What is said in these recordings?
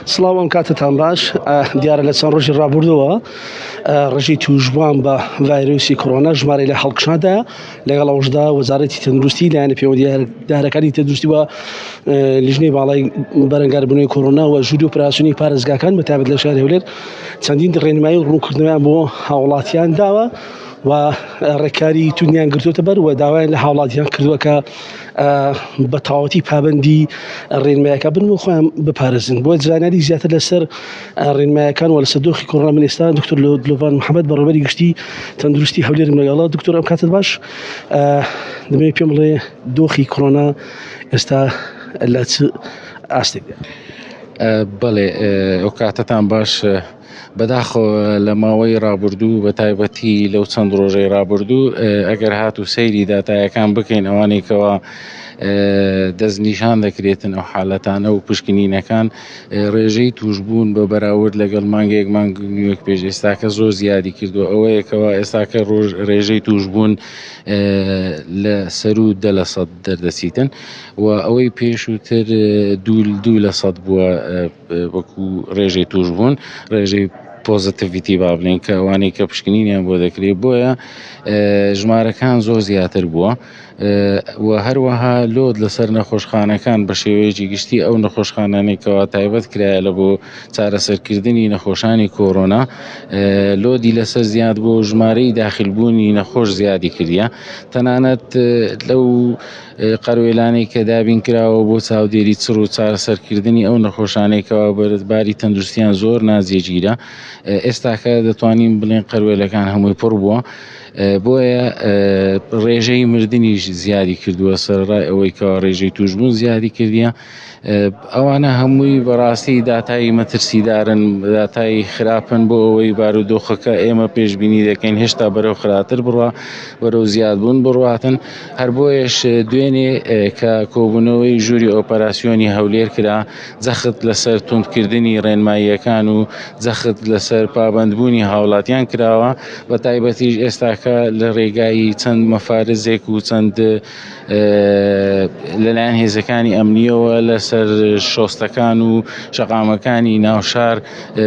سڵاو ئەم کاتتان باش دیارە لە چەند ڕۆژی ڕابردووە ڕژی توشبووان بە ڤایرۆسی کۆرۆنا ژمارەی لە هەڵکشاندا لەگەڵ ئەوشدا وەزارەتی تەندروستی لایەنە پەیوەندیدارەکانی تەندروستی و لیژنەی باڵای بەرەنگاربوونەوەی کۆرۆنا و ژووری ئۆپراسیۆنی پارێزگاکان بە تایبەت لە شاری هەولێر چەندین ڕێنمایی و ڕوونکردنەوەیان بۆ هاوڵاتیان داوە و ڕێکاری توندیان گرتووەتە بەر و داوایان لە هاوڵاتیان کردووە کە بە تەواوەتی پابەندی ڕێنمایەکە بن و خۆیان بپارێزن بۆ زانیاری زیاتر لەسەر ڕێنمایەکان و لەسەر دۆخی کۆرۆنا من ئێستا دکتۆر لۆڤان محەممەد بەڕێوەبەری گشتی تەندروستی هەولێرم لەگەڵە دکتۆر ئەم کاتت باش دەمەوێت پێم بڵێ دۆخی کۆرۆنا ئێستا لە چ ئاستێکدا بەڵێ ئەو کاتەتان باش بەداخەوە لە ماوەی ڕابردوو بە تایبەتی لەو چەند ڕۆژەی ڕابردوو ئەگەر هات و سەیری داتایەکان بکەین ئەوانەی کەوا دەستنیشان دەکرێتن ئەو حالەتانە و پشکنینەکان ڕێژەی توشببوون بە بەراورد لەگەڵ مانگێک مانگ نیوەک پێش ئێستاکە زۆر زیادی کردو ئەوەیە کەوا ئێستاکە ڕۆژ ڕێژەی توشببوون لە سەرو دە لە سەد دەردەچیتن و ئەوەی پێشووتر دوو لە سەد بووە وەکو ڕێژەی توشبوون ڕێژەی پۆزتیڤیتی با بڵێین کە ئەوانەی کە پشکنینیان بۆ دەکرێت بۆیە ژمارەکان زۆر زیاتر بووە و هەروەها لۆد لەسەر نەخۆشخانەکان بە شێوەیەکی گشتی ئەو نەخۆشخانانەی کەوا تایبەت کرایە لە بۆ چارەسەرکردنی نەخۆشانی کۆرۆنا لۆدی لەسەر زیاد بۆ ژمارەی داخلبوونی نەخۆش زیادی کردیە تەنانەت لەو قەروێلانەی کە دابین کراوە بۆ چاودێری چڕ و چارەسەرکردنی ئەو نەخۆشانەی کەوا باری تەندروستیان زۆر ناجێگیرە ئێستاکە دەتوانین بڵێن قەروێلەکان هەمووی پڕ بووە بۆیە ڕێژەی مردنیش زیادی کردووە سەرڕای ئەوەی کەوا ڕێژەی توشبوون زیادی کردیە ئەوانە هەمووی بەڕاستی داتای مەترسیدارن داتای خراپن بۆ ئەوەی بارودۆخەکە ئێمە پێشبینی دەکەین هێشتا بەرەو خراپتر بڕوا بەرەو زیادبوون بڕواتن هەر بۆیەش دوێنێ کە کۆبوونەوەی ژووری ئۆپەراسیۆنی هەولێر کرا جەخت لەسەر توندکردنی ڕێنماییەکان و جەخت لەسەر پابەندبوونی هاوڵاتیان کراوە بە تایبەتیش ئێستاکە لە ڕێگای چەند مەفارزێک و چەند لەلایەن هێزەکانی ئەمنیەوە لەسەر شۆستەکان و شەقامەکانی ناوشار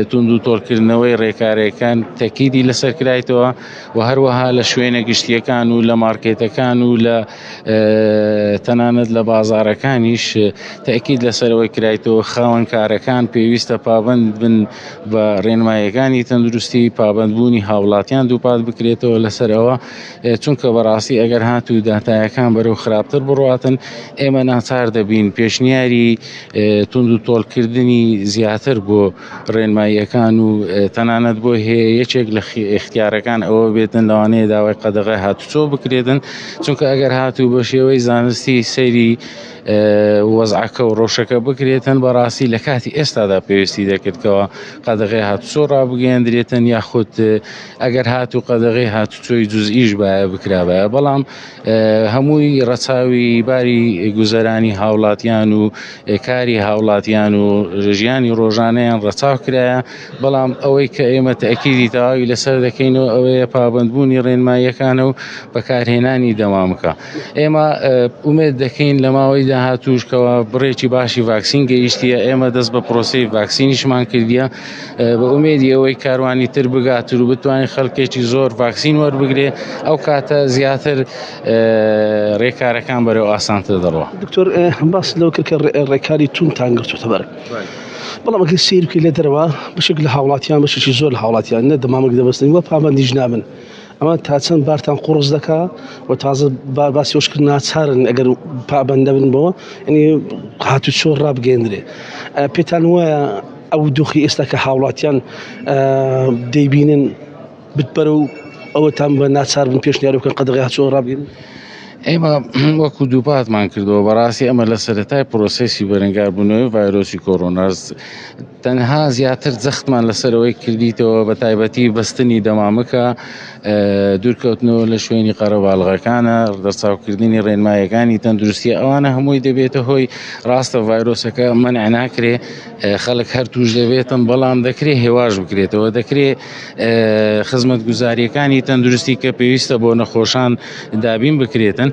توند و تۆڵکردنەوەی ڕێکارەکان تەکیدی لەسەر کرایتەوە و هەروەها لە شوێنە گشتیەکان و لە مارکێتەکان و لە تەنانەت لە بازارەکانیش تەکید لەسەرەوەی کرایتەوە خاوەنکارەکان پێویستە پابند بن بە ڕێنمایەکانی تەندروستی پابندبوونی هاوڵاتیان دووپات بکرێتەوە لەسەر ئەوە چونکە بەڕاستی ئەگەر هاتوو داتایەکان بەرەو خراپتر بڕاتن ئێمە ناچار دەبین پێشنیاری توند و تۆڵکردنی زیاتر بۆ ڕێنماییەکان و تەنانەت بۆ هەیە یەکێک لە ئیختیارەکان ئەوە بێتن لەوانەیە داوای قەدەغەی هاتوچۆ بکرێتن چونکە ئەگەر هاتوو بە شێوەی زانستی سەیری وەزعەکە و ڕەوشەکە بکرێتن بەڕاستی لە کاتی ئێستادا پێویستی دەکردکەوە قەدەغەی هاتوچۆ ڕابگەیەندرێتن یاخود ئەگەر هاتوو قەدەغەی هاتوچۆی جزئیش باە بکرابایە بەڵام هەمووی ڕەچاوی باری گوزەرانی هاوڵاتیان و کاری هاوڵاتیان و ژیانی ڕۆژانەیان ڕەچاو کرایە بەڵام ئەوەی کە ئێمە تەئکیدی تەواوی لەسەر دەکەینەوە ئەوەیە پابەندبوونی ڕێنماییەکانە و بەکارهێنانی دەمامکە ئێمە ئومێد دەکەین لە ماوەی داهاتووش کەوا بڕێکی باشی ڤاکسین گەیشتیە ئێمە دەست بە پرۆسەی ڤاکسینیشمان کردیە بە ئومێدی ئەوەی کاروانی تر بگاتر و بتوانین خەڵکێکی زۆر ڤاکسین وەربگرێ ئەو کاتە زیاتر ڕێکارەکان بەرەو ئاسانتر دەڕوا. دکتۆر باس لەوە کرد کە ڕێکاری توندتان گرتووەتە بەر بەڵام ئەگەر سەیر بکەیت لە دەرەوە بەشێک لە هاوڵاتیان بەشێکی زۆر لە هاوڵاتیان نە دەمامک دەبەستن و پابەندیش نابن ئەمە تا چەند بارتان قوڕس دەکا و تازە باسی وەش کرد ناچارن ئەگەر پابەند نەبن بەوە یعنی هاتوچۆ ڕابگەیەندرێ پێتان وایە ئەو دۆخی ئێستا کە هاوڵاتیان دەیبینن بتبەرە و ئەوەتان بە ناچار بن پێشنیار بکەن قەدەغەی هاتوچۆ ڕابگرن؟ ئێمە وەکو دووپاتمان کردەوە بەڕاستی ئەمە لە سەرەتای پرۆسێسی بەرەنگاربوونەوەی ڤایرۆسی کۆرۆنا تەنها زیاتر جەختمان لەسەرەوەی کردیتەوە بە تایبەتی بەستنی دەمامکە. دوورکەوتنەوە لە شوێنی قەرەباڵغەکانە، ڕەچاوکردنی ڕێنماییەکانی تەندروستیە، ئەوانە هەمووی دەبێتە هۆی ڕاستە ڤایرۆسەکە مەنع ناکرێ، خەڵک هەر توش دەبێتن، بەڵام دەکرێ هێواش بکرێتەوە، دەکرێ خزمەتگوزاریەکانی تەندروستی کە پێویستە بۆ نەخۆشان دابین بکرێتن.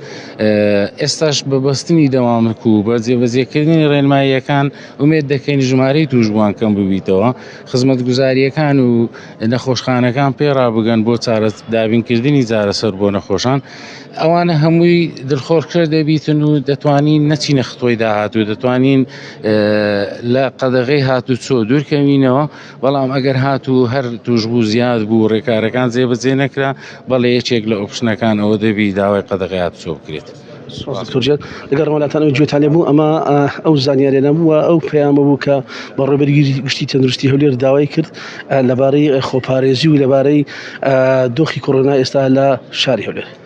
ئێستاش بە بەستنی دەوامک و بە جێبەجێکردنی ڕێنماییەکان ئومێد دەکەین ژمارەی توشبووان کەم ببیتەوە، خزمەتگوزاریەکان و نەخۆشخانەکان پێ ڕابگەن بۆ دابینکردنی چارەسەر بۆ نەخۆشان، ئەوانە هەمووی دڵخۆشکەر دەبیتن و دەتوانین نەچینە خطۆی داهاتوو، دەتوانین لە قەدەغەی هاتوچۆ دوورکەوینەوە، بەڵام ئەگەر هاتوو هەر توشبوو زیاد بوو ڕێکارەکان جێبەجێ نەکرا، بەڵێ یەکێک لە ئۆپشنەکان ئەوە دەبی داوای قەدەغەی هاتوچۆ بکرێت. سوپاس دکتۆر گیان. لەگەڵ ڕەوەلاتان ئەوەی گوێتان لێ بوو ئەمە ئەو زانیاریانە بوو و ئەو پەیامە بوو کە بەڕێوەبەری گشتی تەندروستی هەولێر داوای کرد لەبارەی خۆپارێزی و لەبارەی دۆخی کۆرۆنا ئێستا لە شاری هەولێر.